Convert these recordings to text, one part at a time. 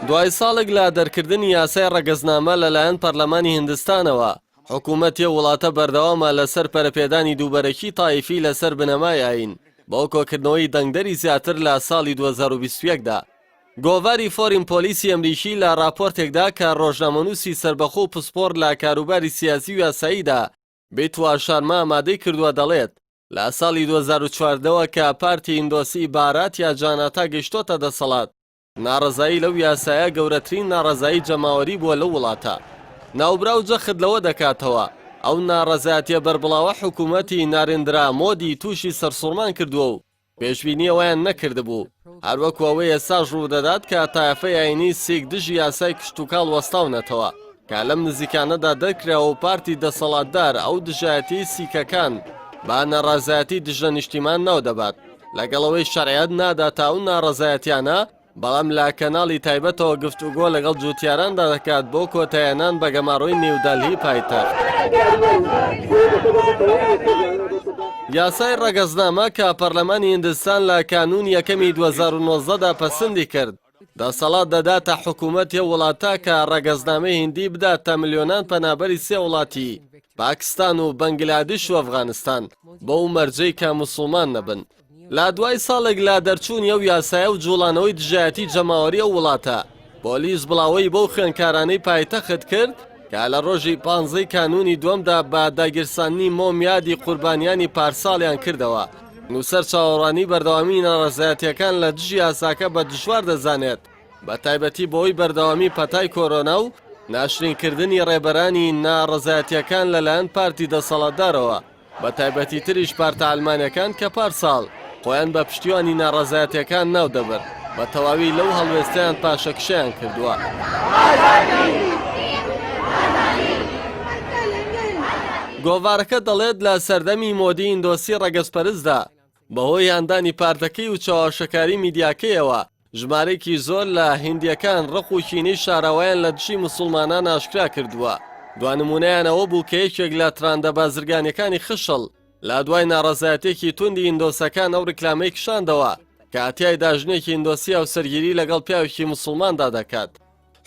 دوای ساڵێک لە دەرکردنی یاسای ڕەگەزنامە لەلایەن پەرلەمانی هیندستانەوە، حکوومەتی ئەو وڵاتە بەردەوامە لەسەر پەرەپێدانی دووبەرەکی تایفی لەسەر بنەمای ئایین بۆ کۆکردنەوەی دەنگدەری زیاتر لە ساڵی 2021 دا. گۆڤاری فۆرین پۆلیسی ئەمریکی لە ڕاپۆرتێکدا کە ڕۆژنامەنووسی سەربەخۆ و پسپۆڕ لە کاروباری سیاسی و یاساییدا بیتوا شارما ئامادەی کردووە دەڵێت، لە ساڵی 2014 ەوە کە پارتی هیندۆسی باراتیا جاناتا گەیشتۆتە دەسەڵات، ناڕەزایی لەو یاسایە گەورەترین ناڕەزایی جەماوەری بووە لەو وڵاتە. ناوبراو جەخت لەوە دەکاتەوە، ئەو ناڕەزایەتیە بەربڵاوە حکوومەتی نارێندرا مۆدی تووشی سەرسوڕمان کردووە و پێشبینی ئەوەیان نەکردبوو، هەروەکو ئەوەی ئێستاش ڕوودەدات کە تایەفەی ئایینی سیک دژی یاسای کشتوکاڵ وەستاونەتەوە کە لەم نزیکانەدا دەرکراوە و پارتی دەسەڵاتدار ئەو دژایەتیەی سیکەکان بە ناڕەزایەتی دژە نیشتیمان ناودەبات. لەگەڵ ئەوەی شەرعیەت ناداتە ئەو ناڕەزایەتیانە، بەڵام لە کەناڵی تایبەتەوە گفتوگۆ لەگەڵ جوتیاراندا دەکات بۆ کۆتایهێنان بە گەمارۆی نیودەلهی پایتەخت. یاسای ڕەگەزنامە کە پەرلەمانی هیندستان لە کانوونی یەکەمی 2019 دا پەسندی کرد، دەسەڵات دەداتە حکوومەتی ئەو وڵاتە کە ڕەگەزنامەی هیندی بداتە ملیۆنان پەنابەری سێ وڵاتی پاکستان و بەنگلادیش و ئەفغانستان بەو مەرجەی کە موسڵمان نەبن. لە دوای ساڵێک لە دەرچوونی ئەو یاسایە و جوڵانەوەی دژایەتی جەماوەری ئەو وڵاتە، پۆلیس بڵاوەی بەو خوێندکارانەی پایتەخت کرد کە لە ڕۆژی پانزەی کانوونی دووەمدا بە داگیرساندنی مۆم یادی قوربانیانی پارساڵیان کردەوە. نووسەر چاوەڕوانی بەردەوامی ناڕەزایەتییەکان لە دژی یاساکە بە دژوار دەزانێت، بە تایبەتی بەهۆی بەردەوامی پەتای کۆرۆنا و ناشرینکردنی ڕێبەرانی ناڕەزایەتییەکان لەلایەن پارتی دەسەڵاتدارەوە، بە تایبەتی تریش پارتە عەلمانیەکان کە پار ساڵ خۆیان بە پشتیوانی ناڕەزایەتیەکان ناو دەبرد بە تەواوی لەو هەڵوێستەیان پاشەکشەیان کردووە. گۆڤارەکە دەڵێت لە سەردەمی مۆدی ئیندۆسی ڕەگەزپەرستدا بەهۆی هاندانی پارتەکەی و چەواشەکاری میدیاکەیەوە ژمارەیەکی زۆر لە هیندییەکان ڕق و کینەی شاراوەیان لە دژی موسوڵمانان ئاشکرا کردووە. دوا نموونەیان ئەوە بوو کە یەکێک لە تراندە بازرگانییەکانی خشڵ لە دوای ناڕەزایەتییەکی توندی هیندۆسەکان ئەو ڕیکلامەی کشاندەوە کە تیایدا ژنێکی هیندۆسی هاوسەرگیری لەگەڵ پیاوێکی موسوڵماندا دەکات.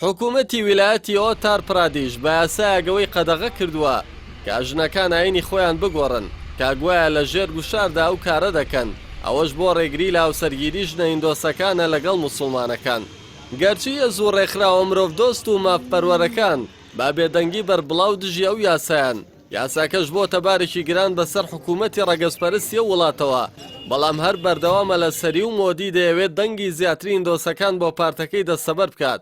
حکومەتی ویلایەتی ئۆتار پرادیش بە یاسایەک ئەوەی قەدەغە کردووە کە ژنەکان ئایینی خۆیان بگۆڕن کە گوایە لە ژێر گوشاردا ئەو کارە دەکەن، ئەوەش بۆ ڕێگری لە هاوسەرگیری ژنە هیندۆسەکانە لەگەڵ موسوڵمانەکان. گەرچی هێز و ڕێکخراوە مرۆڤدۆست و مافپەروەرەکان بە بێدەنگی بەربڵاو دژی ئەو یاسایەن، یاساکەش بۆتە بارێکی گران بەسەر حکوومەتی ڕەگەزپەرستی ئەو وڵاتەوە، بەڵام هەر بەردەوامە لەسەری و مۆدی دەیەوێت دەنگی زیاتری هیندۆسەکان بۆ پارتەکەی دەستەبەر بکات.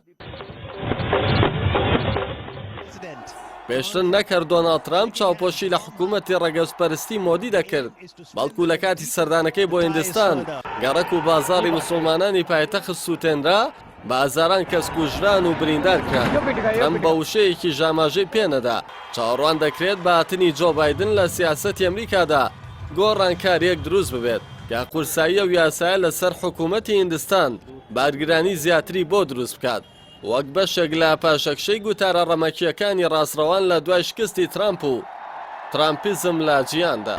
پێشتر نەک هەر دۆناڵد ترامپ چاوپۆشی لە حکوومەتی ڕەگەزپەرستی مۆدی دەکرد، بەڵکو لە کاتی سەردانەکەی بۆ هیندستان، گەڕەک و بازاڕی موسڵمانانی پایتەخت سووتێنرا، بە هەزاران کەس کوژران و بریندار کران. ترەمپ بە وشەیەکیش ئاماژەی پێنەدا. چاوەڕوان دەکرێت بە هاتنی جۆ بایدن لە سیاسەتی ئەمریکادا گۆڕانکارییەک دروست ببێت کە قورسایی ئەو یاسایە لەسەر حکوومەتی هیندستان بارگرانی زیاتری بۆ دروست بکات وەک بەشێک لە پاشەکشەی گوتارە ڕەمەکییەکانی ڕاستڕەوان لە دوای شکستی ترامپ و ترامپیزم لە جیهاندا.